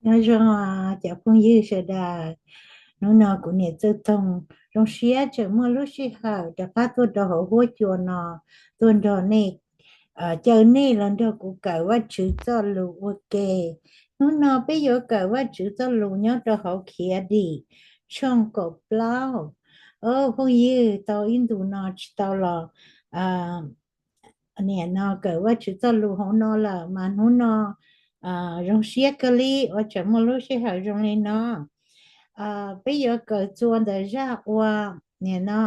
Nyob zoo cov phooj ywg sawv daws, hnub no kuv niam Txawj Toog zoo siab tseem muaj lub sij hawm rov qab tuaj rau hauv huab cua no, tuaj nrog nej, caw nej los nrog kuv kawm Vajtswv txoj lus ua ke. Hnub no peb yuav kawm Vajtswv txoj lus nyob rau hauv Khiav Dim tshooj kaum plaub. Phooj ywg, tau ib ntus no tsis tau los niam no kawm Vajtswv txoj lus hauv no lawm, mas hnub no zoo siab kawg li uas tseem muaj lub sij hawm zoo li no. Peb yuav kawm txuas ntawm zaj uas niam no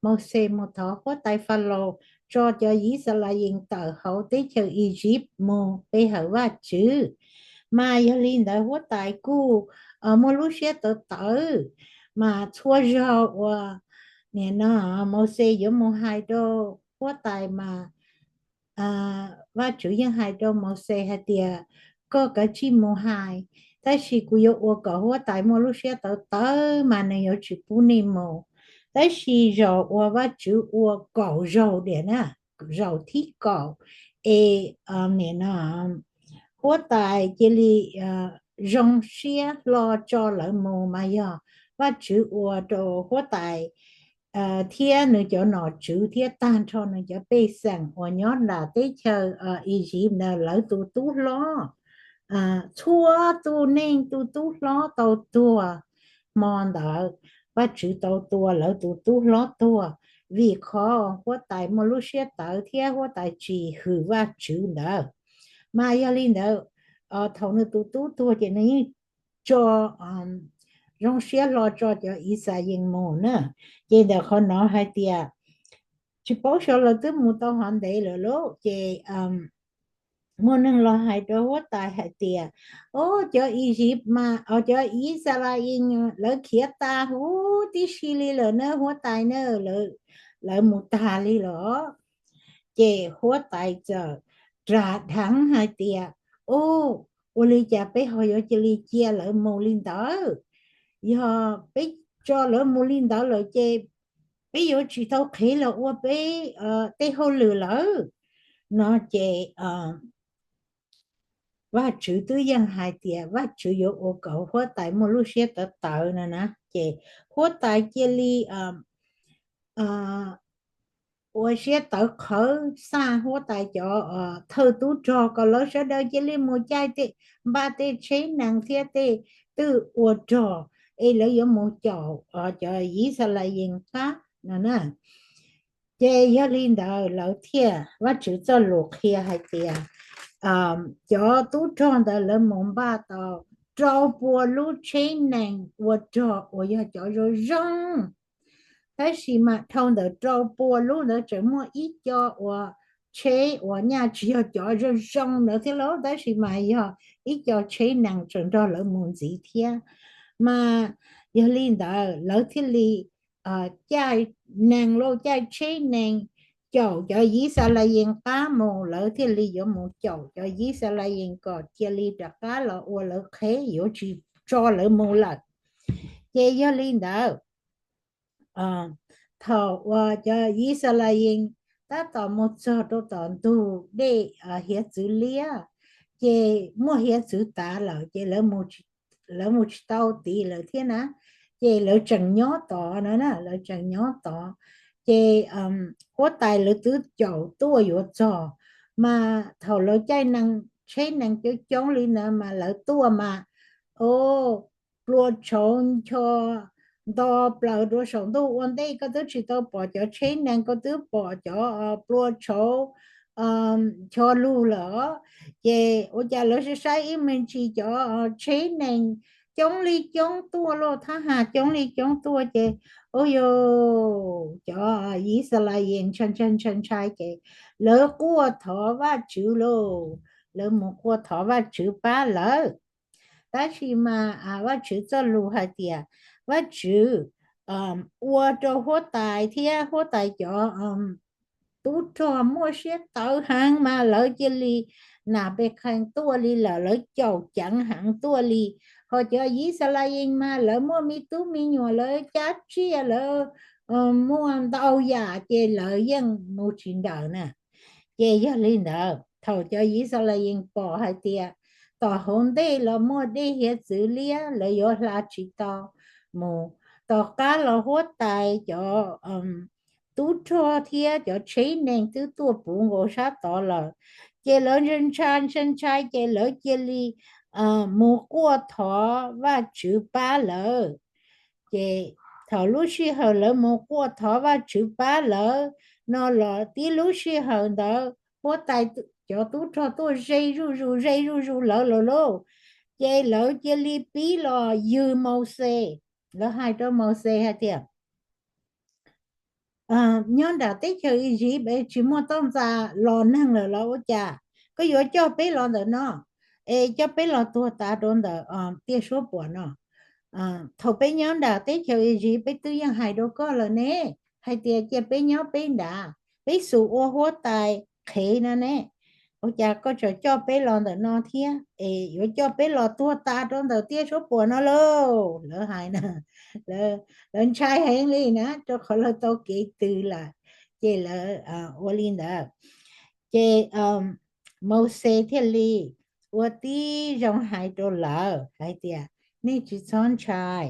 Mauxes mus thov huab tais Falaus tso cov Yixalayees tawm hauv teb chaws Iziv mus pe hawm Vajtswv. Mas yog li ntawd huab tais kuj muaj lub siab tawv tawv, mas txhua zaug uas niam no Mauxes yuav mus hais rau huab tais mas Vajtswv yeej hais rau Mauxes hais tias, koj kav tsij mus hais, tab sis kuv yuav ua kom huab tais muaj lub siab tawv tawv mas nws yuav tsis pub nej mus. Tab sis zaum uas Vajtswv ua kaum zaug diam na, zaum thib kaum es niam no huab tais cia li zoo siab hlo tso lawv mus, mas yog Vajtswv ua rau huab tais thiab nws cov nom tswv thiab tag nrho nws cov pej xeem uas nyob nram teb chaws Iziv ntawd lawv tus tub hlob, txhua tus neeg tus tub hlob tau tuag. Hmo ntawd Vajtswv tau tua lawv tus tub hlob tuag vim qhov huab tais muaj lub siab tawv thiab huab tais tsis hwm Vajtswv ntawd. Mas yog li ntawd, thaum nws tus tub tuag ces nws yeej tso zoo siab hlo tso cov Yixalayees mus na. Ces ntawm qhov no hais tias tsis paub xyov lawv twb mus tau hov ntev lawm lauj. Ces muaj neeg los hais rau huab tais hais tias, o, cov Iziv mas, o, cov Yixalayees lawv khiav tas huv tib si li lawm na huab tais na, lawv mus tag li lawm. Ces huab tais txawm ras dheev hais tias, u, ua li cas peb ho yuav cia li cia lawv mus li ntawd? Yog peb tso lawv mus li ntawd lawm ces peb yuav tsis tau qhev los ua peb tej hauj lwm lawm. No ces Vajtswv twb yeej hais tias Vajtswv yuav ua kom huab tais muaj lub siab tawv tawv no na. Ces huab tais cia li ua siab tawv qhawv, xa huab tais cov thawj tub rog kom lawv sawv daws cia li mus caij tej, npaj tej tsheb nees thiab tej twj ua rog es lawv yuav mus caum cov Yixalayees qab no na. Ces yog li ntawd lawv thiaj, Vajtswv txoj lus qhia hais tias cov tub rog ntawd lawv mus npaj tau rau pua lub tsheb nees ua rog uas yog cov zoo zoo. Tab sis mas dhau ntawm rau pua lub ntawd tseem muaj ib co uas tsheb uas nyaj tsis yog cov zoo zoo ntawd thiab lauj, tab sis mas yog ib co tsheb nees tseem nrog lawv mus ntxiv thiab. Mas yog li ntawd lawv thiaj li caij nees lauj, caij tsheb nees caum cov Yixalayees qab mus, lawv thiaj li yuav mus caum cov Yixalayees kom cia li rov qab los ua lawv qhev, yuav tsis tso lawv mus lawm. Ces yog li ntawd, thaum uas cov Yixalayees tab tom mus txog rau tom ntug dej hiav txwv liab, ces muaj hiav txwv tav lawm ces lawv mus tsis tau tid lawm thiab na. Ces lawv tseem nyob tod na, lawv tseem nyob tod. Ces huab tais lawv twb caum tuaj yuav txog, mas thaum lawv caij nees, tsheb nees coob coob li ntawd mas lawv tuaj mas, o, plua tshauv ncho nto plaws rau saum ntuj ua ntej, koj twb tsis tau pom cov tsheb nees, koj twb pom cov plua tshauv ncho lug lawm. Ces ua cas lawv saib saib ib me ntsis cov tsheb nees coob li coob tuaj lauj, thab ham coob li coob tuaj ces, u yus, cov Yixalayees ntshai ntshai ntshai ntshai ces lawv quaj thov Vajtswv lauj, lawv mus quaj thov Vajtswv pab lawv. Tab sis mas Vajtswv txoj lus hais tias Vajtswv ua rau huab tais thiab huab tais cov tub rog muaj siab tawv heev mas lawv cia li nas pes khees tuaj li lawm, lawv caum ceev heev tuaj li. Ho cov Yixalayees mas lawv muaj me tub me nyuam, lawv cab tsiaj, lawv muaj ntau yam ces lawv yeej mus tsis nrawm na. Ces yog li ntawd thaum cov Yixalayees pom hais tias tom hauv ntej los muaj dej hiav txwv liab, lawv yuav hla tsis tau mus. Tom qab los huab tais cov tub rog thiab cov tsheb neeg twb tuaj puv nkaus sab tod lawm. Ces lawv ntshai ntshai ntshai ntshai, ces lawv cia li mus quaj thov Vajtswv pab lawv. Ces thaum lub sij hawm lawv mus quaj thov Vajtswv pab lawv no los tib lub sij hawm ntawd huab tais cov tub rog tuaj ze zuj zus ze zuj zus lawv lawm lauj. Ces lawv cia li pib los ywg Mauxes. Lawv hais rau Mauxes hais tias, nyob nram teb chaws Iziv es tsis muaj toj ntxas los neeg lawm los ua cas? Koj yuav coj peb los ntawm no es coj peb los tuag tas rau ntawm tiaj suab puam no. Thaum peb nyob nram teb chaws Iziv peb twb yeej hais rau koj lawm ne, hais tias cia peb nyob peb nrad, peb xub ua huab tais qhev no ne, ua cas koj tseem coj peb los ntawm no thiab es yuav coj peb los tuag tas rau ntawm tiaj suab puam no lauj? Lawv hais na, lawv ntshai heev li na rau qhov lawv tau kev twg lawm. Ces lawv ua li ntawd, ces Mauxes thiaj li ua tib zoo hais rau lawv hais tias, nej tsis txhob ntshai,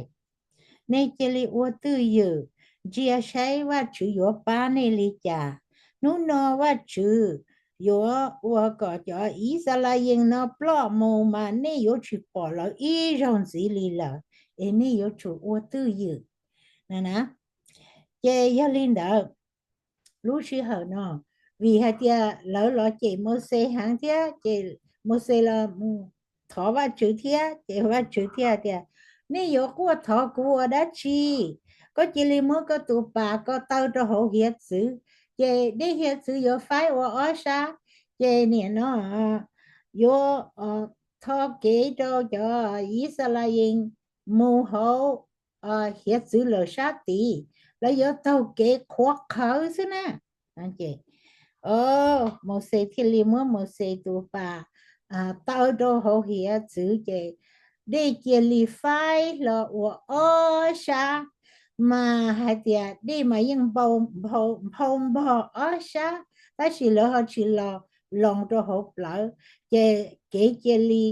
nej cia li ua twj ywm, ntsia saib Vajtswv yuav pab nej li cas. Hnub no Vajtswv yuav ua kom cov Yixalayees no ploj mus mas nej yuav tsis pom lawv ib zaug ntxiv li lawm, es nej yuav tsum ua twj ywm na. Ces yog li ntawd, lub sij hawm no, vim hais tias lawv los cem Mauxes heev thiab ces Mauxes los thov Vajtswv thiab ces Vajtswv thiaj tias, nej yuav quaj thov kuv ua dab tsi? Koj cia li muab koj tus pas ko taw rau hauv hiav txwv, ces dej hiav txwv yuav faib ua ob sab. Ces nim no yuav tho kev rau cov Yixalayees mus hauv hiav txwv lawm sab tid, lawv yuav taug kev qhuav qhawv xwb na. Mauxes thiaj li muab Mauxes tus pas taw rau hauv hiav txwv ces dej cia li faib hlo ua ob sab, mas hais tias dej mas yeej nphau npog ob sab, tab sis lawv ho tsis los loos rau hauv plawv, ces kev cia li,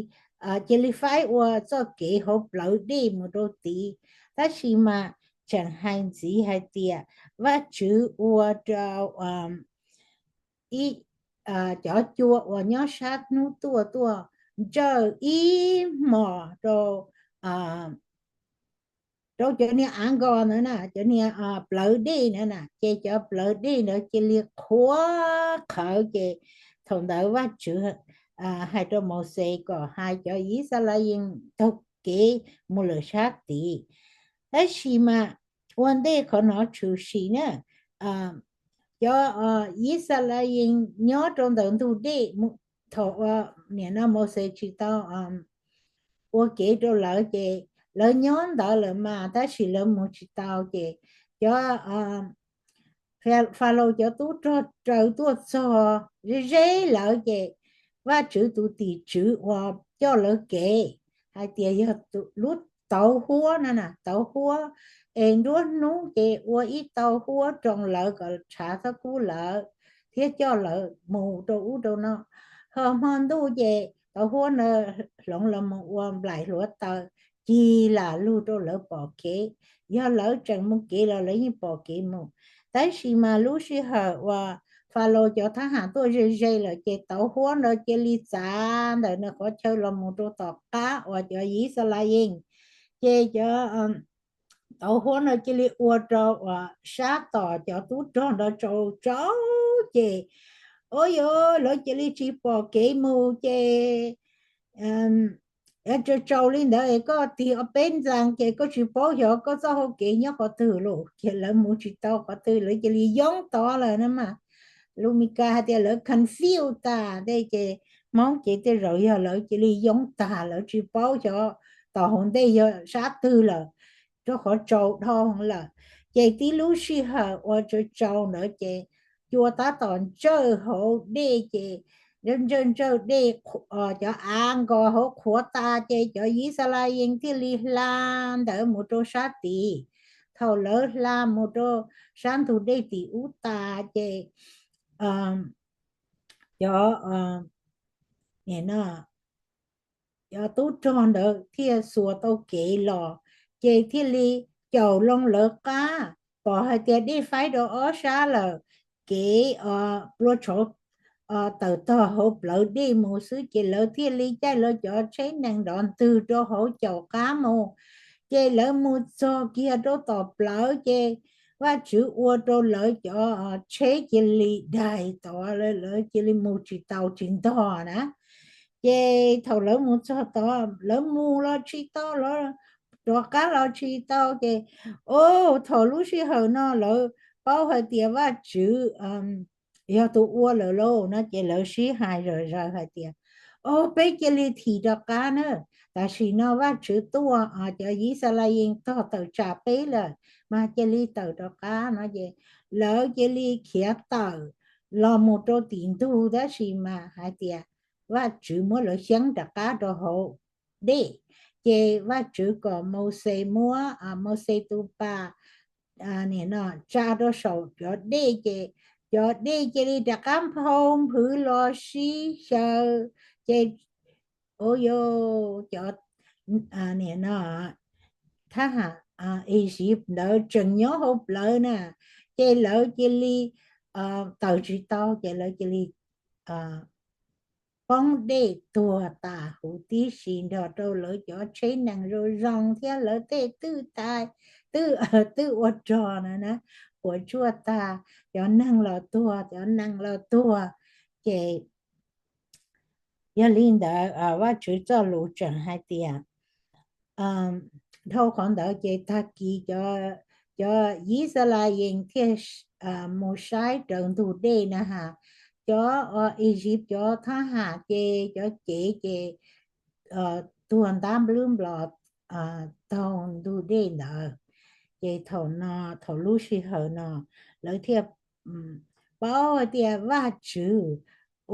cia li faib ua txoj kev hauv plawv dej mus rau tid. Tab sis mas tseem hais ntxiv hais tias Vajtswv ua rau ib cov cua uas nyob sab hnub tuaj tuaj ntsawj ib hmos rau rau cov niag av nkos ntawd na, cov niag plawv dej ntawd na, ces cov plawv dej ntawd cia li qhuav qhawv. Ces thaum ntawd Vajtswv hais rau Mauxes kom hais cov Yixalayees taug kev mus lawm sab tid. Tab sis mas ua ntej qhov no tshwm sim na, cov Yixalayees nyob rau ntawm ntug dej, thaum nim no Mauxes tsis tau ua kev rau lawv ces lawv nyob ntawd lawm mas tab sis lawv mus tsis tau. Ces cov Falaus cov tub rog raws tuaj txog ze ze lawv ces Vajtswv tus tim tswv uas coj lawv kev hais tias yog lub tauv huab no na, tauv huab, es nruab hnub ces ua ib tauv huab roos lawv kom tshav txhob kub lawv thiab coj lawv mus rau ub rau no. Ho hmo ntuj ces tauv huab ntawd hloov los mus ua nplaim hluav taws cig lam lug rau lawv pom kev. Yog lawv tseem mus kev los lawv yeej pom kev mus. Tab sis mas lub sij hawm uas Falaus cov thab ham tuaj ze ze lawm ces tauv huab ntawd cia li txav ntawm nws qhov chaw los mus rau tom qab uas cov Yixalayees. Ces cov tauv huab ntawd cia li ua rau uas sab tom cov tub rog ntawd tsaus tsaus ces, ua yog lawv cia li tsis pom kev mus ces tsaus tsaus li ntawd es koj tig ob peb ntxees ces koj tsis paub xyov koj txoj hau kev nyob qhov twg lawm, ces lawv mus tsis tau qhov twg, lawv cia li yoob tod lawm na mas. Lus Mis Kas hais tias lawv confuse tas tej, ces Hmoob ces tej zaum yog lawv cia li yoob tag, lawv tsis paub xyov tom hauv ntej yog sab twg lawm, rau qhov tsaus dhau lawm. Ces tib lub sij hawm uas tsaus tsaus ntawd ces cua tab tom ntsawj hauv dej ces ntsawj ntsawj dej, cov av nkos hauv qhuav tas ces cov Yixalayees thiaj li hla ntawd mus rau sab tid. Thaum lawv hla mus rau sab ntug dej tim ub tas ces cov, no, tub rog ntawd thiaj xuas tau kev los, ces thiaj li caum loo lawv qab, pom hais tias dej faib rau ob sab lawm, kev plua tshauv tawm tog hauv plawv dej mus xwb, ces lawv thiaj li caij lawv cov tsheb nees nrov ntwg rau hauv caum qab mus. Ces lawv mus txog kiag rau tom plawv, ces Vajtswv ua rau lawv cov tsheb cia li daig tod, lawv cia li mus tsis tau tsis ntog na. Ces thaum lawv mus txog tod, lawv mus los tsis tau, lawv rov qab los tsis tau, ces o, thaum lub sij hawm no lawv paub hais tias Vajtswv yog tus ua lawm lauj no, ces lawv sib hais zom zaws hais tias, o, peb cia li thim rov qab na, tam sim no Vajtswv tuaj, cov Yixalayees tog tawm tsam peb lawm, mas cia li tawm rov qab no. Ces lawv cia li khiav tawm los mus rau tim ntug, tab sis mas hais tias Vajtswv muab lawv xyeeb rov qab rau hauv dej. Ces Vajtswv kom Mauxes muab Mauxes tus pas nim no tsa rau saum cov dej, ces cov dej cia li rov qab nphau nphwv los sib xyaw, ces o, cov nim no thab ham Iziv ntawd tseem nyob hauv plawv na, ces lawv cia li tawm tsis tau, ces lawv cia li poob dej tuag tas huv tib si nrog rau lawv cov tsheb nees zoo zoo thiab lawv tej twj tais, twj, twj ua rog na, puas tsuaj tag, cov neeg los tuag, cov nees los tuag. Ces yog li ntawd Vajtswv txoj lus tseem hais tias, dhau qhov ntawd ces tag kis cov Yixalayees thiaj mus saib raws ntug dej na has, cov Iziv cov thab ham ces cov cev ces tuag ntab nplwb nplos taug ntug dej ntawd. Ces thaum no, thaum lub sij hawm no, lawv thiaj paub tias Vajtswv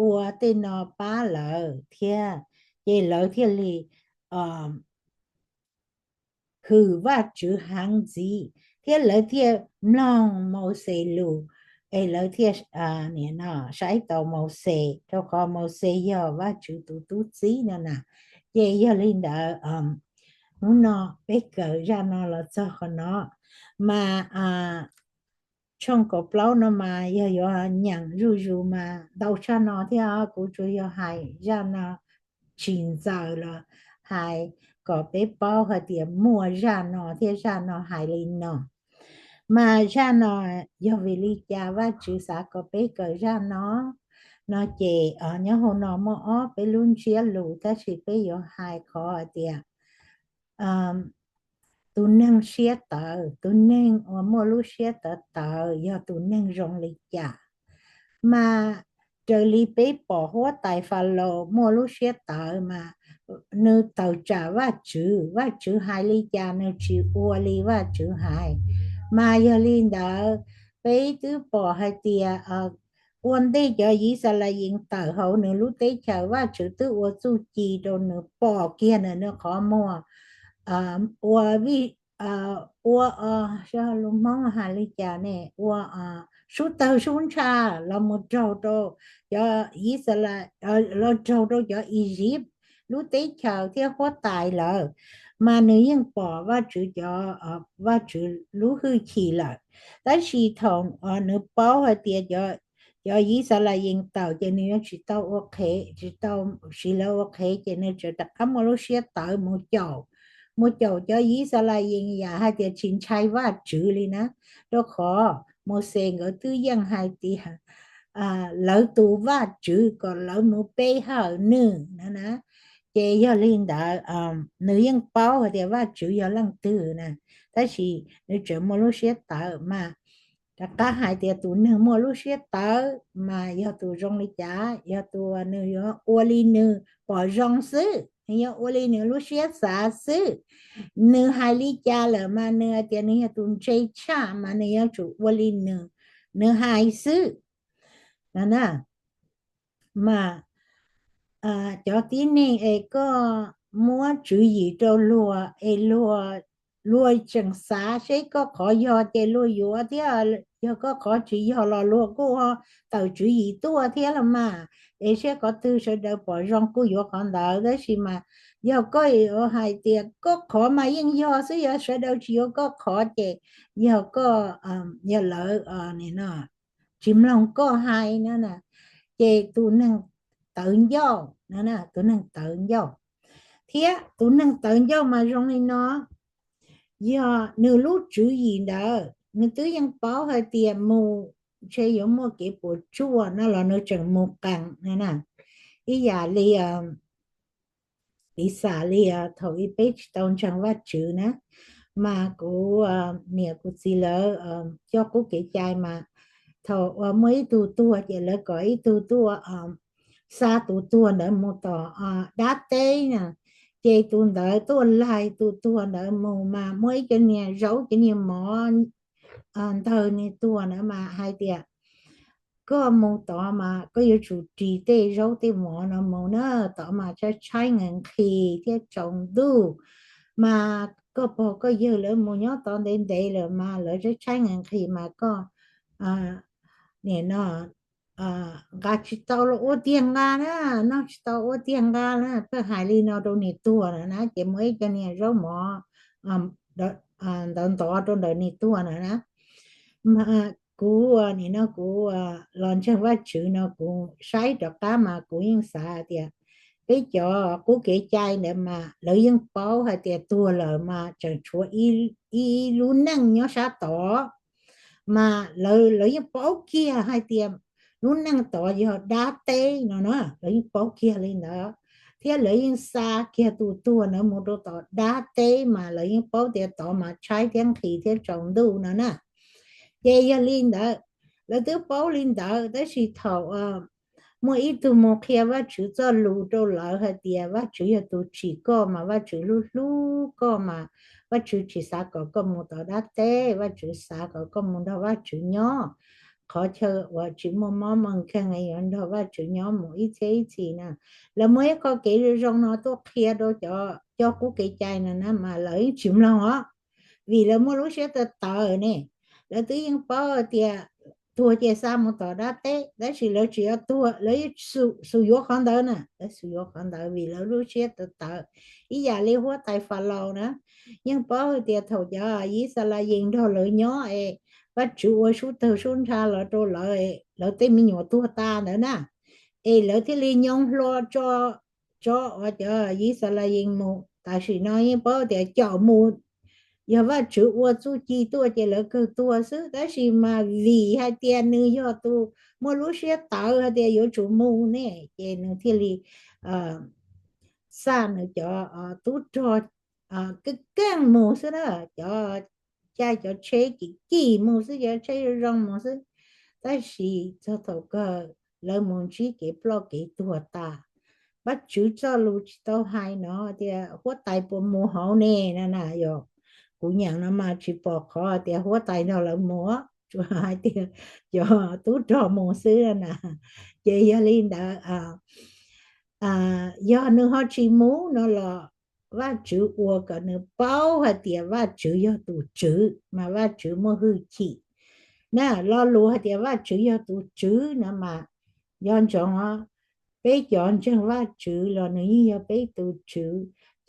ua tej no pab lawv thiab, ces lawv thiaj li hwm Vajtswv heev ntxiv thiab lawv thiaj mloog Mauxes lus, es lawv thiaj nim no saib tau Mauxes, rau qhov Mauxes yog Vajtswv tus tub txib no na. Ces yog li ntawd, hnub no peb kawm zaj no los txog qhov no, mas tshooj kaum plaub no mas yog yuav nyeem zuj zus mas ntau tshaj no thiab, kuv tsuas yog hais zaj no tsis ntxaws los hais kom peb paub hais tias muaj zaj no thiab zaj no hais li no. Mas zaj no yog vim li cas Vajtswv xav kom peb kawm zaj no? No ces nyob hauv no muaj ob peb lub ntsiab lus, tab sis peb yuav hais qhov hais tias tus neeg siab tawv, tus neeg uas muaj lub siab tawv tawv yog tus neeg zoo li cas. Mas raws li peb pom huab tais Falaus muaj lub siab tawv mas nws tawm tsam Vajtswv, Vajtswv hais li cas nws tsis ua li Vajtswv hais. Mas yog li ntawd, peb twb pom hais tias ua ntej cov Yixalayees tawm hauv nws lub teb chaws, Vajtswv twb ua txuj ci rau nws pom kiag nws qhov muag, ua vij, ua, lus Hmoob hais li cas ne, ua sub tawg sub ntsha los mus raug rau cov Yixalayees, los raug rau cov Iziv lub teb chaws thiab huab tais lawm, mas nws yeej pom Vajtswv cov, Vajtswv lub hwj chim lawm. Tab sis thaum nws paub hais tias cov Yixalayees tawm ces nws yuav tsis tau ua qhev, tsis tau siv lawv ua qhev, ces nws tseem rov qab muaj lub siab tawv mus caum, mus caum cov Yixalayees yam hais tias tsis ntshai Vajtswv li na, rau qhov Mauxes nkawd twb yeej hais tias lawv tus Vajtswv kom lawv mus pe hawm nws na na. Ces yog li ntawd, nws yeej paub hais tias Vajtswv yog leej twg na, tab sis nws tseem muaj lub siab tawv mas. Rov qab hais tias tus neeg muaj lub siab tawv mas yog tus zoo li cas? Yog tus nws yuav ua li nws pom zoo xwb, nws yuav ua li nws lub siab xav xwb. Nws hais li cas lawm mas nws hais tias nws yog tus ntse tshaj mas nws yuav tsum ua li nws, nws hais xwb. No na, mas cov tib neeg es koj muab tswv yim rau luag es luag, luag tseem xav seb koj qhov yog ces luag yuav thiab, yog koj qhov tsis yog los luag kuj tawm tswv yim tuaj thiab los mas. es saib qhov twg sawv daws pom zoo kuj yuav qhov ntawd. Tab sis mas yog koj hais tias koj qhov mas yeej yog xwb, yog sawv daws tsis yuav koj qhov ces yog koj yog lawv tsis mloog koj hais na. Ces tus neeg tawv ncauj, tus neeg tawv ncauj, thiab tus neeg tawv ncauj mas zoo li no, yog nws lub tswv yim ntawd nws twb yeej paub hais tias mus ntshe yuav muaj kev puas tsuaj no los nws tseem mus qees na. Ib yam li piv xam li thaum ub peb tsis tau ntseeg Vajtswv na, mas kuv niam kuv txiv lawv coj qub kev cai mas thaum uas muaj ib tug tuag ces lawv kom ib tug tuaj xa tus tuag ntawd mus tom dab teb na. Ces tus ntawd tuaj laig tus tuag ntawd mus mas muaj ib co niag zaub co niag mov ntawg niag tuag ntawd mas hais tias koj mus tod mas koj yuav tsum ris tej zaub tej mov no mus na, tod mas tshaib tshaib nqhis nqhis thiab tsaus ntuj. Mas koj pog koj yawg lawv mus nyob tod ntev ntev lawm mas lawv tshaib tshaib nqhis nqhis mas koj nim no nqa tsis tau los ua tiag nqa na, noj tsis tau ua tiag nqa na. Pheej hais li no rau niag tuag na na, ces muaj ib co niag zaub mov ntawd ntov rau ntawm niag tuag na na. Kuv nim no kuv los ntseeg Vajtswv no kuv saib rov qab mas kuv yeej xav tias peb cov qub kev cai ntawd mas lawv yeej paub hais tias tuag lawm mas tseem tshuav ib lub neej nyob sab tod. Mas lawv yeej paub kiag hais tias lub neej tod yog dab teb no na, lawv yeej paub kiag li ntawd, thiab lawv yeej xa kiag tus tuag ntawd mus rau tom dab teb mas lawv yeej paub tias tod mas tshaib thiab nqhis thiab tsaus ntuj no na. Ces yog li ntawd, lawv twb paub li ntawd tab sis thaum muaj ib tug mus qhia Vajtswv txoj lus rau lawv hais tias Vajtswv yog tus tsim koj mas Vajtswv hlub hlub koj mas Vajtswv tsis xav kom koj mus tom dab teb, Vajtswv xav kom koj mus nrog Vajtswv nyob. Qhov chaw uas tsis muaj mob muaj nkeeg yuav nrog Vajtswv nyob mus ib txhiab ib txhis na. Lawv muaj ib qho kev zoo no tuaj qhia rau cov coj qub kev cai no na mas lawv yeej tsis mloog os, vim lawv muaj lub siab tawv tawv ne. Lawv twb yeej paub tias tuag ces xa mus tom dab teb tab sis lawv tsis yuav tuag, lawv yeej xum yuav qhov ntawd na, lawv xum yuav qhov ntawd vim lawv lub siab tawv tawv. Ib yam li huab tais Falaus na, yeej paub hais tias thaum cov Yixalayees nrog lawv nyob es Vajtswv ua sub tawg sub ntsha los rau lawv, lawv tej me nyuam tuag tas ntawd na, es lawv thiaj li nyoo hlo tso, tso uas cov Yixalayees mus. Tam sim no yeej paub tias caum mus, yog Vajtswv ua txuj ci tuaj ces lawv kawg tuag xwb, tab sis mas vim hais tias nws yog tus muaj lub siab tawv hais tias yuav tsum mus ne, ces nws thiaj li xa nws cov tub rog keej keej mus xwb na, cov caij cov tsheb kim kim mus xwb, cov tsheb zoo zoo mus xwb. Tab sis txog thaum kawg lawv mus ntsib kev ploj kev tuag tas. Vajtswv txoj lus tsis tau hais no tias huab tais puas mus hauv ne na na, yog kuv nyeem no mas tsis pom qhov tias huab tais nrog lawv mus, tsuas hais tias cov tub rog mus xwb na. Ces yog li ntawd, yog nws ho tsis mus no los Vajtswv ua kom nws paub hais tias Vajtswv yog tus tswv mas Vajtswv muaj hwj chim na. Lo lus hais tias Vajtswv yog tus tswv no mas yog ntsoov, peb cov ntseeg Vajtswv los nws yeej yog peb tus tswv.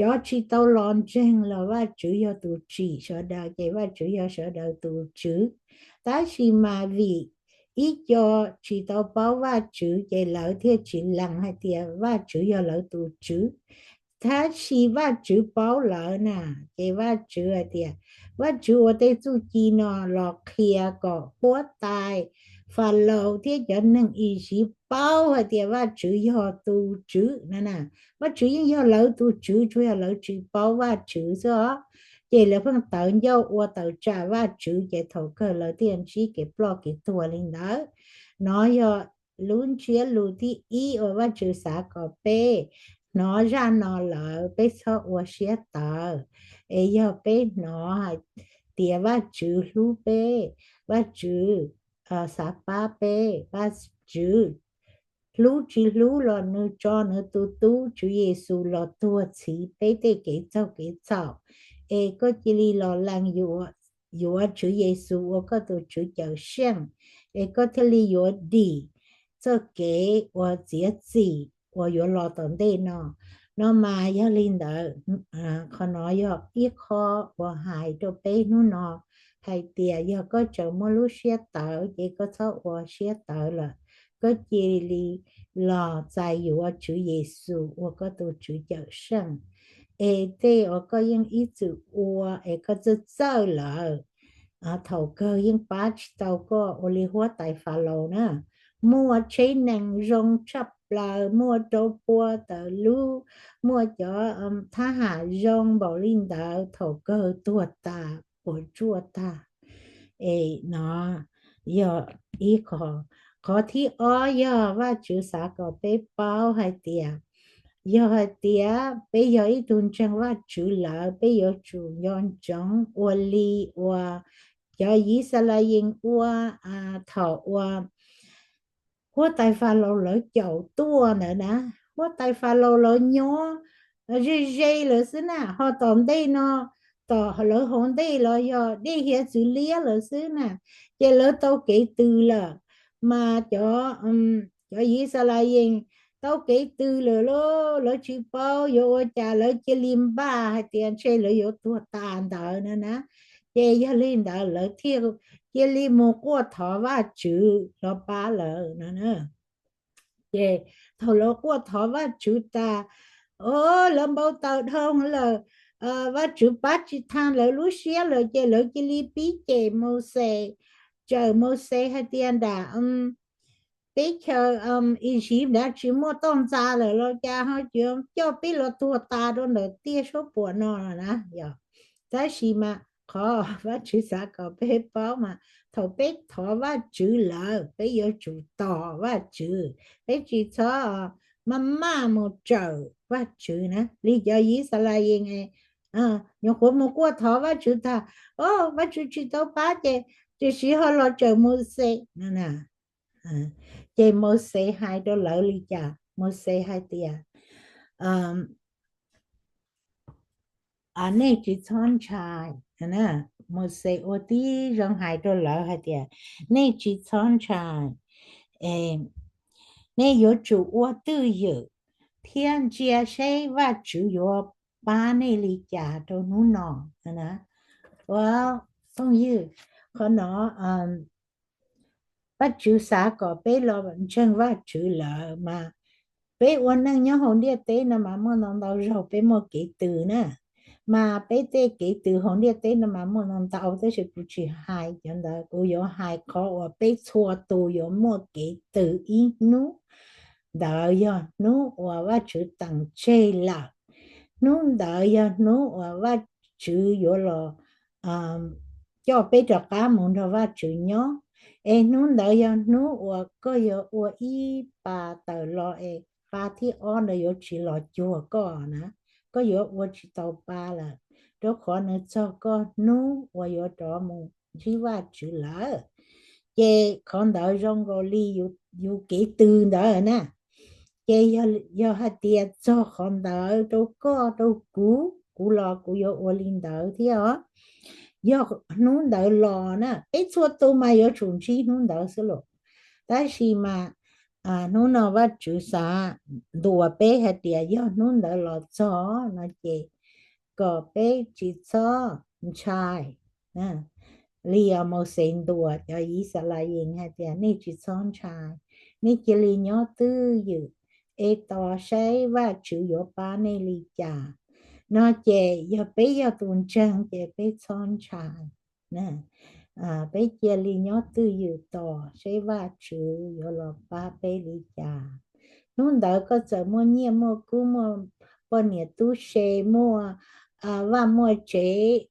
Cov tsis tau los ntseeg los Vajtswv yog tus tsim sawv daws ces Vajtswv yog sawv daws tus tswv. Tab sis mas vim ib co tsis tau paub Vajtswv ces lawv thiaj tsis lees hais tias Vajtswv yog lawv tus tswv. Tab sis Vajtswv paub lawv na, ces Vajtswv hais tias, Vajtswv ua tej txuj ci no los qhia kom huab tais Falaus thiab cov neeg Iziv paub hais tias Vajtswv yog tus tswv na na. Vajtswv yeej yog lawv tus tswv, tsuas yog lawv tsis paub Vajtswv xwb os. Ces lawv pheej tawv ncauj ua tawm tsam Vajtswv ces thaum kawg lawv thiaj ntsib kev ploj kev tuag li ntawd. No yog lub ntsiab lus thib ib uas Vajtswv xav kom peb hnov zaj no lawm peb txhob ua siab tawv. Es yog peb hnov hais tias Vajtswv hlub peb, Vajtswv xav pab peb, Vajtswv hlub tsis hlub los nws tso nws tus tub Tswv Yexus los tuag txhiv peb tej kev txaug kev txhaum. Es koj cia li los lees yuav Tswv Yexus ua koj tus Tswv Cawm Seej, es koj thiaj li yuav dim txoj kev uas txiav txim uas yuav los tom ntej no. No mas yog li ntawd, qhov no yog ib qho uas hais rau peb hnub no hais tias yog koj tseem muaj lub siab tawv ces koj txhob ua siab tawv lawm, koj cia li los txais yuav Tswv Yexus ua koj tus Tswv Cawmseej. Es tej uas koj yeej ib txwm ua es koj txawj txawj lawm, thaum kawg yeej pab tsis tau koj ua li huab tais Falaus na. Muaj tsheb nees zoo tshaj plaws, muaj rau pua tawm lub, muaj cov thab ham zoo npaum li ntawd, thaum kawg tuag tas puas tsuaj tag. Es no yog ib qho. Qhov thib ob yog Vajtswv xav kom peb paub hais tias yog hais tias peb yog ib tug ntseeg Vajtswv lawm, peb yuav tsum nco ntsoov ua li uas cov Yixalayees ua thaum uas huab tais Falaus lawv caum tuaj ntawd na. Huab tais Falaus lawv nyob ze ze lawv xwb na, ho tom ntej no, tom lawv hauv ntej los yog dej hiav txwv liab lawm xwb na, ces lawv tau kev tws lawm. Mas cov, cov Yixalayees tau kev tws lawm lauj, lawv tsis paub yuav ua cas, lawv cia li npaj hais tias ntshe lawv yuav tuag tas ntawd no na. Ces yog li ntawd lawv thiaj cia li mus quaj thov Vajtswv los pab lawv no. Ces thaum lawv quaj thov Vajtswv tas, o, lawv npau taws dhau lawm, Vajtswv pab tsis tag lawv lub siab lawm, ces lawv cia li pib cem Mauxes, cem Mauxes hais tias nram teb chaws Iziv nrad tsis muaj toj ntxas lawm los cas ho yuav coj peb los tuag tas rau ntawm tiaj suab puam no na. Tab sis mas qhov Vajtswv xav kom peb paub mas thaum peb thov Vajtswv lawm peb yuav tsum tos Vajtswv, peb tsis txhob maj maj mus cem Vajtswv na. Li cov Yixalayees nyuam qhuav mus quaj thov Vajtswv tas, o, Vajtswv tsis tau pab ces tiam sis ho los cem Mauxes no. Ces Mauxes hais rau lawv li cas? Mauxes hais tias, nej tsis txhob ntshai. Mauxes ua tib zoo hais rau lawv hais tias, nej tsis txhob ntshai, nej yuav tsum ua twj ywm thiab ntsia seb Vajtswv yuav pab nej li cas rau hnub no. Ua, phooj ywg, qhov no Vajtswv xav kom peb los ntseeg Vajtswv lawm mas peb ua neej nyob hauv ntiaj teb no mas muaj ntau ntau zaug peb muaj kev tws na. Mas peb tej kev tws hauv ntiaj teb no mas muaj ntau ntau, tab sis kuv tsis hais cov ntawd, kuv yuav hais qhov uas peb txhua tus yuav muaj kev tws ib hnub. Ntawd yog hnub uas Vajtswv teem tseg lawm. Hnub ntawd yog hnub uas Vajtswv yuav los coj peb rov qab mus nrog Vajtswv nyob. Es hnub ntawd yog hnub uas koj yuav ua ib pa tawm los es pa thib ob ntawd yuav tsis los cuag koj na. Koj yuav ua tsis tau pa lawm, rau qhov nws txog koj hnub uas yuav rov mus ntsib Vajtswv lawm. Ces qhov ntawd zoo nkaus li yus kev tws ntawd na. Ces yog hais tias txog qhov ntawd rau koj rau kuv, kuv los kuv yuav ua li ntawd thiab os. Yog hnub ntawd los na, peb txhua tus mas yuav tsum ntsib hnub ntawd xwb los. Tab sis mas hnub no Vajtswv xav ntuas peb hais tias yog hnub ntawd los txog no ces kom peb tsis txhob ntshai. Li os, Mauxes ntuas cov Yixalayees hais tias nej tsis txhob ntshai, nej cia li nyob twj ywm es tos saib Vajtswv yuav pab nej li cas. No ces yog peb yog tus ntseeg ces peb txhob ntshai. Peb cia li nyob twj ywm tos saib Vajtswv yuav los pab peb li cas. Hnub ntawd koj txawm muaj nyiaj muaj kub, muaj poj niam tub se, muaj vaj muaj tsev,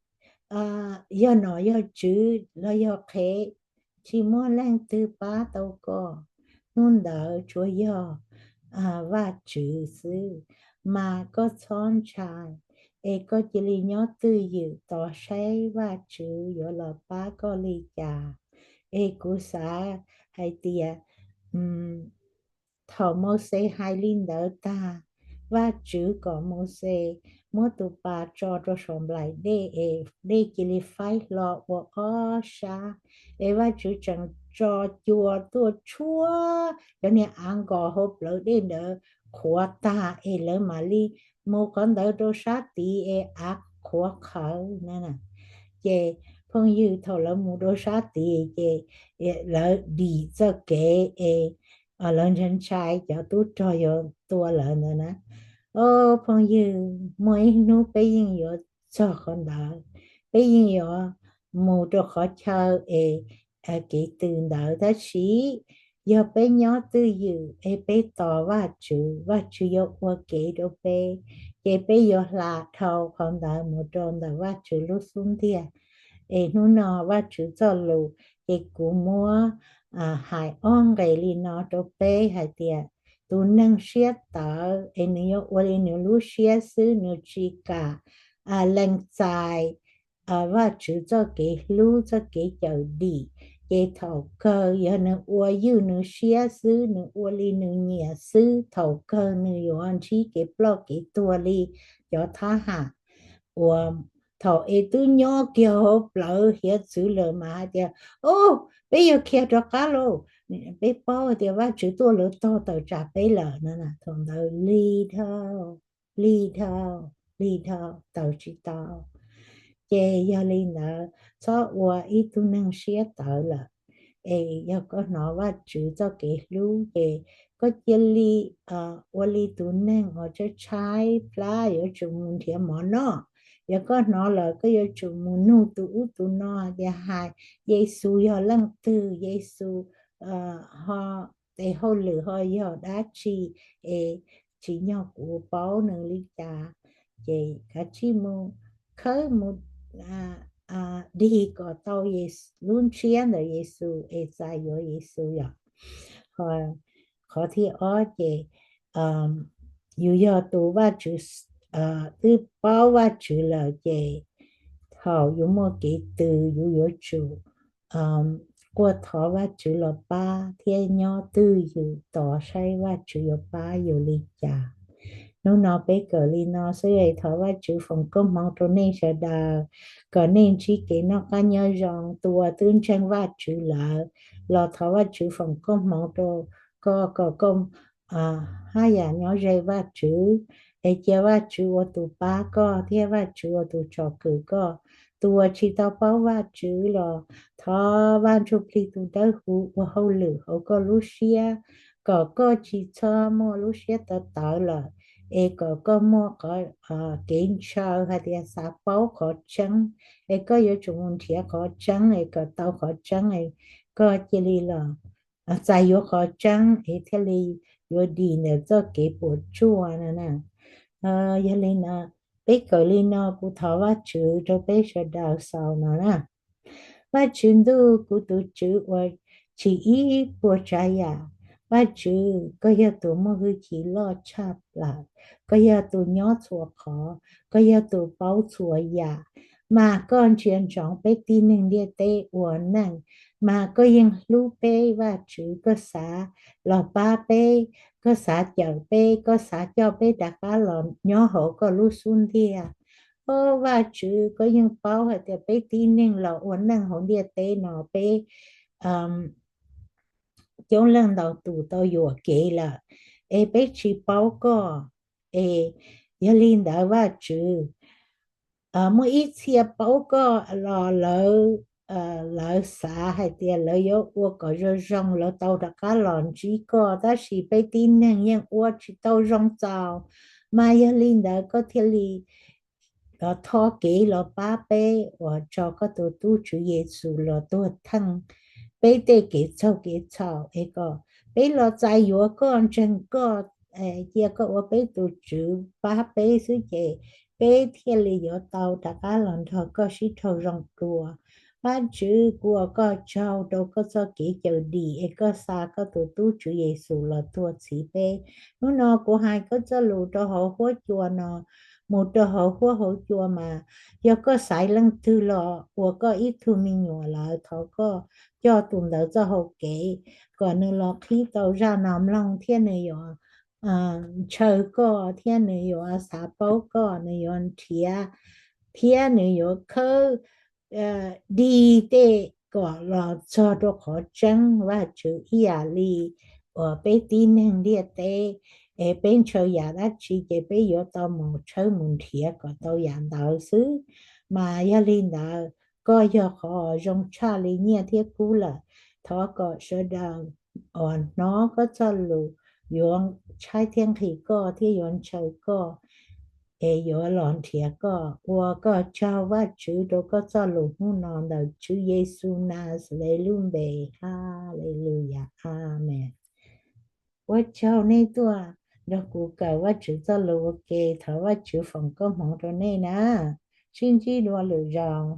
yog nom yog tswv los yog qhev, tsis muaj leej twg pab tau koj. Hnub ntawd tsuas yog Vajtswv xwb, mas koj txhob ntshai, es koj cia li nyob twj ywm tos saib Vajtswv yuav los pab koj li cas. Es kuv xav hais tias thaum Mauxes hais li ntawd tag, Vajtswv kom Mauxes muab tus pas tso rau saum nplaim dej es dej cia li faib hlo ua ob sab. Es Vajtswv tseem tso cua tuaj tshuab cov niag av nkos hauv plawv dej ntawd qhuav tag es lawv mam li mus qhov ntawd rau sab tid es av qhuav qhawv na. Ces phooj ywg, thaum lawv mus rau sab tid ces lawv dim txoj kev es lawv ntshai ntshai cov tub rog yuav tua lawv ntawd na. Au phooj ywg, muaj ib hnub peb yeej yuav txog qhov ntawd, peb yeej yuav mus rau qhov chaw es kev tw ntawd. Tab sis yog peb nyob twj ywm es peb tos Vajtswv, Vajtswv yuav ua kev rau peb, ces peb yuav hla dhau qhov ntawd mus rau ntawm Vajtswv lub xub ntiag. Es hnub no Vajtswv txoj lus, ces kuv muab hais ob nqe li no rau peb hais tias tus neeg siab tawv es nws yuav ua li nws lub siab xwb, nws tsis kam lees txais Vajtswv txoj kev hlub, txoj kev cawm dim, ces thaum kawg yog nws ua ywj nws siab xwb, nws ua li nws nyiam xwb, thaum kawg nws yuav ntsib kev ploj kev tuag li cov thab ham uas thaum es twb nyob kiag hauv plawv hiav txwv lawm mas hais tias, Au, peb yuav khiav rov qab lauj, peb paub tias Vajtswv tuaj lawv tog tawm tsam peb lawm no. Thaum ntawd lig dhau, lig dhau, lig dhau, tawm tsis tau. Ces yog li ntawd txhob ua ib tug neeg siab tawv lawm, es yog koj hnov Vajtswv txoj kev hlub ces koj cia li ua li tus neeg uas tshaib tshaib plab yuav tsum mus nrhiav mov noj. Yog koj hnov lawm koj yuav tsum mus nug tus ub tus no tias hais Yexus yog leej twg, Yexus ho tes hauj lwm ho yog dab tsi, es tsim nyog kuv paub nws li cas, ces kav tsij mus khawb mus dig kom tau lub ntsiab ntawm Yexus es txais yuav Yexus yom. Qhov thib ob ces yus yog tus Vajtswv, twb paub Vajtswv lawm ces thaum yus muaj kev tw yus yuav tsum quaj thov Vajtswv los pab thiab nyob twj ywm tos saib Vajtswv yuav pab yus li cas. Hnub no peb kawm li no xwb es thov Vajtswv foom koob hmoov rau nej sawv daws kom nej ntsib kev noj qab nyob zoo. Tus uas twb ntseeg Vajtswv lawm los thov Vajtswv foom koob hmoov rau koj kom koj haj yam nyob ze Vajtswv, es cia Vajtswv ua tus pab koj thiab Vajtswv ua tus tsom kwm koj. Tus uas tsis tau paub Vajtswv los thov Vaj Ntsujplig tus dawb huv ua hauj lwm hauv koj lub siab kom koj tsis txhob muaj lub siab tawv tawv lawm, es kom koj muaj kev ntshaw hais tias xav paub qhov tseeb, es koj yuav tsum mus nrhiav qhov tseeb es kom tau qhov tseeb, es koj cia li los txais yuav qhov tseeb es thiaj li yuav dim ntawm txoj kev puas tsuaj no na. Yog li no, peb kawm li no kuv thov Vajtswv rau peb sawv daws xaus no na. Vajtswv ntuj, kuv tus Tswv uas tsim ib puas tsav yam, Vajtswv, koj yog tus muaj hwj chim loj tshaj plaws, koj yog tus nyob txhua qhov, koj yog tus paub txhua yam, mas koj ntsia ntsoov peb tib neeg ntiaj teb ua neej, mas koj yeej hlub peb. Vajtswv, koj xav los pab peb, koj xav cawm peb, koj xav coj peb rov qab los nyob hauv koj lub xub ntiag. Au Vajtswv, koj yeej paub hais tias peb tib neeg los ua neej hauv ntiaj teb no peb coob leej ntau tus tau yuam kev lawm, es peb tsis paub koj. Es yog li ntawd Vajtswv, muaj ib txhia paub koj los lawv, lawv xav hais tias lawv yuav ua kom zoo zoo lawv tau rov qab los ntsib koj, tab sis peb tib neeg yeej ua tsis tau zoo txaus. Mas yog li ntawd koj thiaj li tho kev los pab peb uas tso koj tus tub Tswv Yexus los tuag theej peb tej kev txaug kev txhaum, es kom peb los txais yuav koj, ntseeg koj, cia koj ua peb tus Tswv pab peb xwb ces peb thiaj li yuav tau rov qab los nrog koj sib raug zoo dua. Vajtswv, kuv ua koj tsaug rau koj txoj kev cawm dim es koj xa koj tus tub Tswv Yexus los tuag txhiv peb. Hnub no kuv hais koj txoj lus rau hauv huab cua no mus rau hauv huab hauv cua mas yog koj xaiv leej twg los ua koj ib tug me nyuam lawm, thov koj coj tus ntawd txoj hau kev kom nws los qhib tau zaj no mloog thiab nws yuav ntshaw koj thiab nws yuav xav paub koj, nws yuav nrhiav thiab nws yuav khawb dig tej kom los txog rau qhov tseeb. Vajtswv, ib yam li uas peb tib neeg ntiaj teb es peb ntshaw yam dab tsi ces peb yuav tau mus tshawb mus nrhiav kom tau yam ntawd xwb. Mas yog li ntawd, koj yog qhov zoo tshaj li nyiaj thiab kub lawm. Thov kom sawv daws uas hnov koj txoj lus yuav tshaib thiab nqhis koj thiab yuav ntshaw koj es yuav los nrhiav koj. Ua koj tsaug Vajtswv rau koj txoj lus hnub no ntawm Tswv Yexus Naxales lub npe. Haleluyas, amees. Ua tsaug nej tuaj nrog kuv kawm Vajtswv txoj lus ua ke. Thov Vajtswv foom koob hmoov rau nej na. Sib ntsib dua lwm zaus.